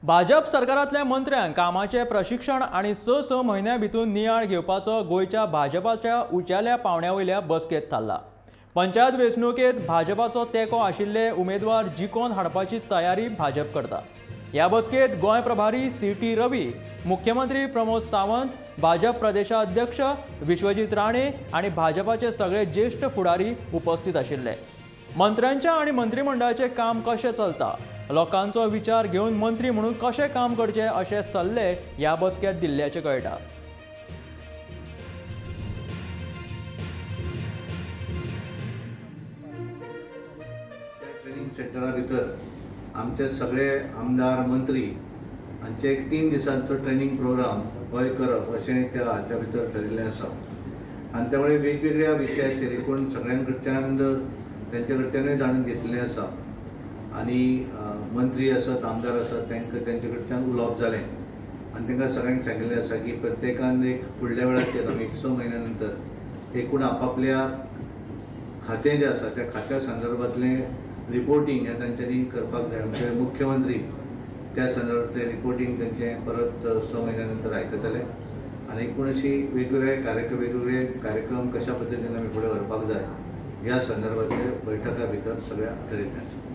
भाजप सरकारांतल्या मंत्र्यांक कामाचें प्रशिक्षण आनी स स म्हयन्यां भितर नियाळ घेवपाचो गोंयच्या भाजपाच्या उंचेल्या पांवड्या वयल्या बसकेंत थारला. पंचायत वेंचणुकेंत भाजपाचो तेंको आशिल्ले उमेदवार जिखोवन हाडपाची तयारी भाजप करता. ह्या बसकेंत गोंय प्रभारी सी.टी. रवी, मुख्यमंत्री प्रमोद सावंत, भाजप प्रदेशाध्यक्ष विश्वजीत राणे आनी भाजपाचे सगळे ज्येश्ठ फुडारी उपस्थित आशिल्ले. मंत्र्यांच्या आनी मंत्रिमंडळाचें काम कशें चलता, लोकांचो विचार घेवन मंत्री म्हणून कशें काम करचें अशे सल्ले ह्या बसकेंत दिल्ल्याचें कळटा. त्या ट्रेनिंग सेंटरा भितर आमचे सगळे आमदार, मंत्री हांचे एक 3 दिसांचो ट्रेनिंग प्रोग्राम होय करप अशें त्या हाच्या भितर ठरिल्लें आसा. आनी त्यामुळे वेगवेगळ्या विशयाचेर एकूण सगळ्यां कडच्यान तेंच्या कडच्यानूय जाणून घेतिल्लें आसा. आनी मंत्री आसत, आमदार आसत, तांकां तेंचे कडच्यान उलोवप जालें आनी तांकां सगळ्यांक सांगिल्लें आसा की प्रत्येकान एक फुडल्या वेळाचेर आमी एक 6 म्हयन्या नंतर एकूण आपापल्या खातें जें आसा त्या खात्या संदर्भातलें रिपोर्टींग हें तांच्यांनी करपाक जाय. आमचे मुख्यमंत्री त्या संदर्भातलें रिपोर्टींग तांचें परत 6 म्हयन्या नंतर आयकतले आनी एकूण अशी वेगवेगळे कार्यक्रम, वेगवेगळे कार्यक्रम कशा पद्दतीन आमी फुडें व्हरपाक जाय ह्या संदर्भातले बैठका भितर सगळ्या ठरिल्लें आसा.